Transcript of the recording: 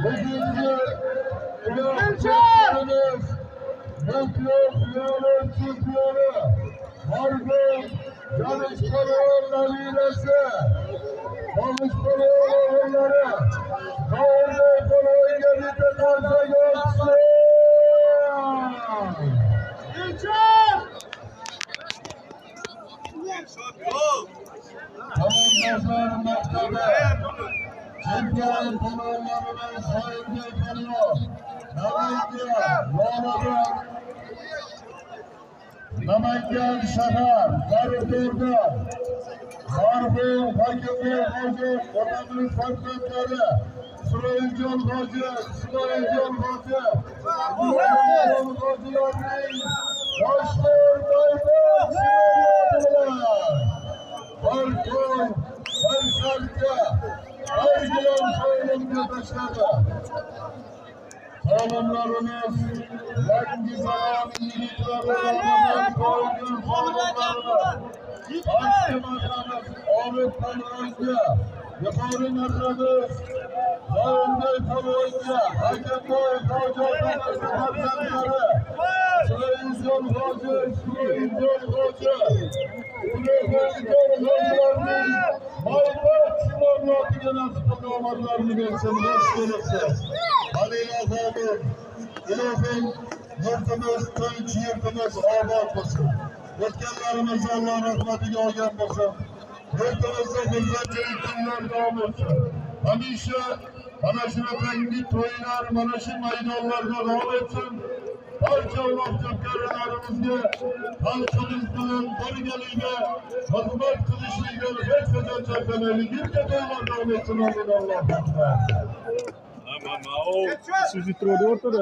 Bugungi uloqlarimiz Mutlaq yo'li chempioni Marhum Janish polvon nabirasi, Janish polvon o'g'illari Qovurbek polvonga bitta qarsak otsin. Chavandozlar maktabi chempion polvonlarining Soyinbek polvon Namangan, Loladan, Namangan shahar, Zarifto'rdan marhum Hakimbek hoji otamiz farzandlari Isroiljon hoji, Ismoiljon hoji, Ismoiljon hojilarning Toshlar Mayboq bilan bir to'y, bir sarka, bir gilam so'ylimga tashladi. Oğullarımız, yangi zamon yigitlari qo'ygan polvonlarini pastki marramiz Orif polvonga, yuqori marramiz Zoinbek polvonga, Hakimboy hoji otamiz farzandlari Isroiljon hoji, Ismoiljon hoji, Ulug'bekjon hojilarning Mayboq chimorlotiga nasib qildi, omadlarini bersin, xush kelibsiz. Hali ilohim, ilohim yurtimiz tinch, yurtimiz obod bo'lsin. O'tganlarimizni Alloh rahmatiga olgan bo'lsin. Yurtimizda xursandchilik kunlar davom etsin. Hamisha mana shunaqangi to'ylar, mana shu maydonlarda davom etsin. Barcha uloq chopkarlarimizga xalqimiz bilan birgalikda xizmat qilishlikdan hech qachon charchamaylik. Yurtda to'ylar davom etsin. Amin. Allohu akbar. Siz o'rtada.